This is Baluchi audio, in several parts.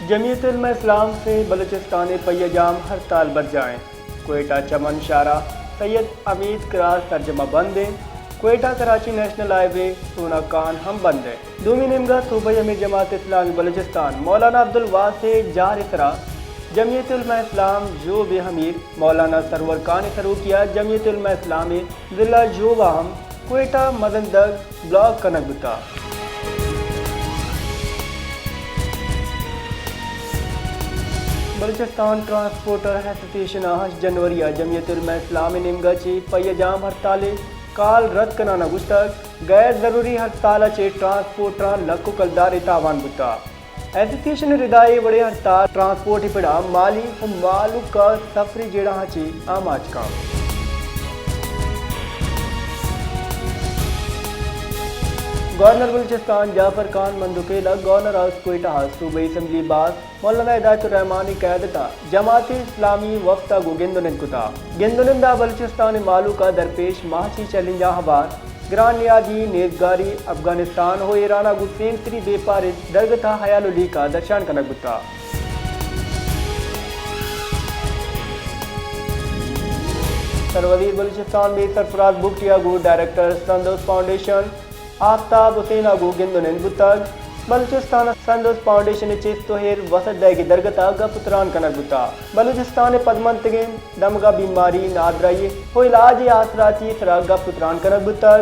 جمعیت علماء اسلام سے بلوچستان ء پہیہ جام ہڑتال برجاہ انت۔ کوئٹہ چمن شاہراہ سید حمید کراس سرجم ء بند انت۔ کوئٹہ کراچی نیشنل ہائی وے سونا کان ہم بند انت۔ دومی نیمگا صوبہ امیر جماعت اسلامی بلوچستان مولانا عبدالواسع جار ء سرا جمعیت علماء اسلام ژوب ء امیر مولانا سرور خان ء سروکی ء جمعیت علماء اسلام ء ضلع ژوب ء ہم کوئٹہ مزن دگ بلاک کنگ بوتگ۔ بلوچستان ٹرانسپورٹر ایسوسی ایشن ء ہشت جنوری ء جمعیت علماء اسلام ء نیمگا چہ پہیہ جام ہڑتال ء کال رد کنان ء گوشتگ، غیر ضروری ہڑتال ء چہ ٹرانسپورٹراں لکھ ء کلدار ء تاوان بوتگ۔ ایسوسی ایشن ء ردا اے وڑیں ہڑتال ٹرانسپورٹ ء پڑا مالی و مہلوک ء سفری جیڑہاں چہ آماچ کنت۔ گورنر بلوچستان جعفر خان مندوخیل ء گورنر ہاؤس کوئٹہ ء صوبائی اسمبلی باز مولانا ہدایت الرحمان ء قیادت ء جماعت اسلامی وفد ء گوں گند ء نند کتگ۔ گند ء نند ء بلوچستان ء مہلوک ء درپیش ماچی چیلنجاں ہوار گران نیادی، نیزگاری، افغانستان و ایران ء گوں سیمسری بیپار ء درگت ء ہیال و لیکہ درشان کنگ بوتگ۔ سروزیر بلوچستان میر سرفراز بگٹی ء گوں ڈائریکٹر سندوز فاؤنڈیشن آفتاب حسین ء گوں گند و نند بوتگ۔ بلوچستان ء سندوز فاؤنڈیشن ء چست و ایر وسد دئیگ ء درگت ء گپ و تران کنگ بوتگ۔ بلوچستان ء پدمنتگیں دمگا بیماری، نادراہی و علاج ء آسراتی ء سرا گپ و تران کنگ بوتگ۔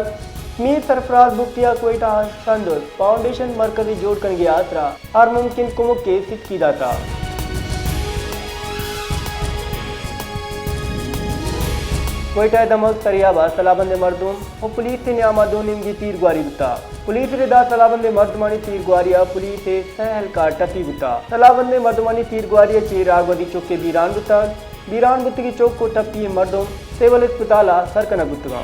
میر سرفراز بگٹی ء کوئٹہ ء سندوز فاؤنڈیشن مرکزے جوڑ کنگ ء ہاترا ہر ممکن کمک ء سکی داتگ۔ کوئٹہ ء دمگ سریاب ء سلاہ بندیں مردم و پولیس ء نیام ء دو نیمگی تیرگواری بوتگ۔ پولیس ء ردا سلاہ بندیں مردمانی تیرگواری ء پولیس ء سہ اہلکار ٹپی بوتگ۔ سلاہ بندیں مردمانی تیرگواری ء چہ راگودی چک ء بیران بوتگ۔ بیران بوتگیں چک و ٹپی ئیں مردم سول اسپتال ء سر کنگ بوتگاں۔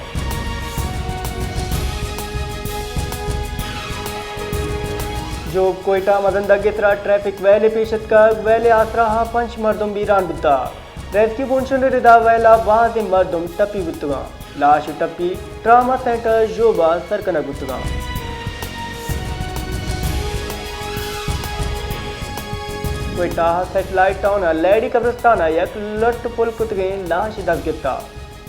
ژوب کوئٹہ مزن دگ ء سرا ٹریفک ویل ء پیش اتکگ، ویل ء آسراہ ء پنچ مردم بیران بوتگ۔ ریسکیو پونشن ء ردا ویل ء بازیں مردم ٹپی بوتگاں۔ لاش و ٹپی ٹراما سینٹر ژوب ء سر کنگ بوتگاں۔ کوئٹہ ء سیٹلائٹ ٹاؤن ء لیڈی قبرستان ء یک لٹ پل کتگیں لاش دست گپتہ۔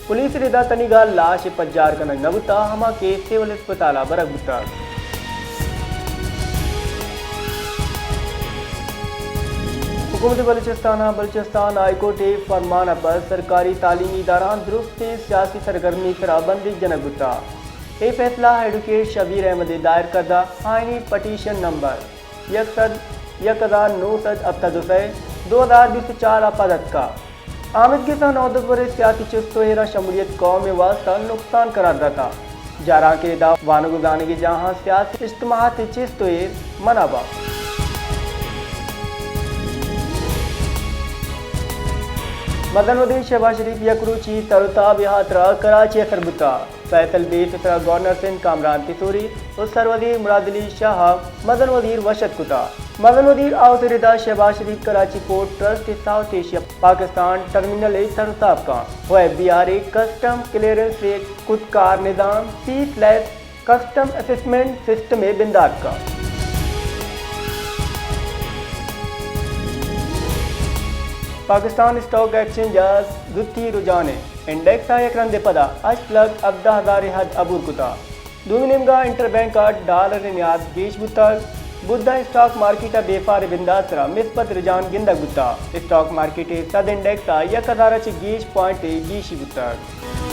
پولیس ء ردا تنیگا لاش ء پجار کنگ نہ بوتہ، ہما کہ سول اسپتال ء برگ بوتگ۔ حکومت بلوچستان ء بلوچستان ہائی کورٹ ء فرمان ء پد سرکاری تعلیمی ادارہاں درستیں سیاسی سرگرمی سرا بندیگ جنگ بوتگ۔ اے فیصلہ ایڈوکیٹ شبیر احمد ء دائر کردہ آئینی پٹیشن نمبر یک سد یک ہزار نو سد ہپتاد و سئے دو ہزار بیست و چار ء پد اتکگ۔ آمیدگس ء نودربر ء سیاسی چست و ایراں شمولیت قوم ء واستہ نقصان قرار داتگ۔ جارانکیں ادا وانگ و زانگی جاہاں سیاسی اجتماعات ء چست و ایر منع بوتگ۔ مزن وزیر شہباز شریف یک روچی تر و تاب ء ہاترا کراچی ء سر بوتگ۔ فیصل بیس ء سرا گورنر سندھ کامران تسوری و سروزیر مراد علی شاہ ء مزن وزیر وش اتک کتگ۔ مزن وزیر ہاؤس ء ردا شہباز شریف کراچی پورٹ ٹرسٹ ء ساؤتھ ایشیا پاکستان ٹرمینل ء سر و تاب کنت و ایف بی آر ء کسٹم کلیئرنس ء خودکار نظام، فیس لیس کسٹم اسسمنٹ سسٹم ء بندات کنت۔ پاکستان اسٹاک ایکسچینج ء زوتی رجحان ء انڈیکس ء یک رندے پدا ہشت لکھ ہبدہ ہزار ء حد عبور کتگ۔ دومی نیمگا انٹر بینک ء ڈالر ء نیاد گیش بوتگ۔ بدھ ء اسٹاک مارکیٹ ء بیپار ء بندات سرا مثبت رجحان گندگ بوتگ۔ اسٹاک مارکیٹ ء سد انڈیکس ء یک ہزار ء چہ گیش پوائنٹ ء گیشی بوتگ۔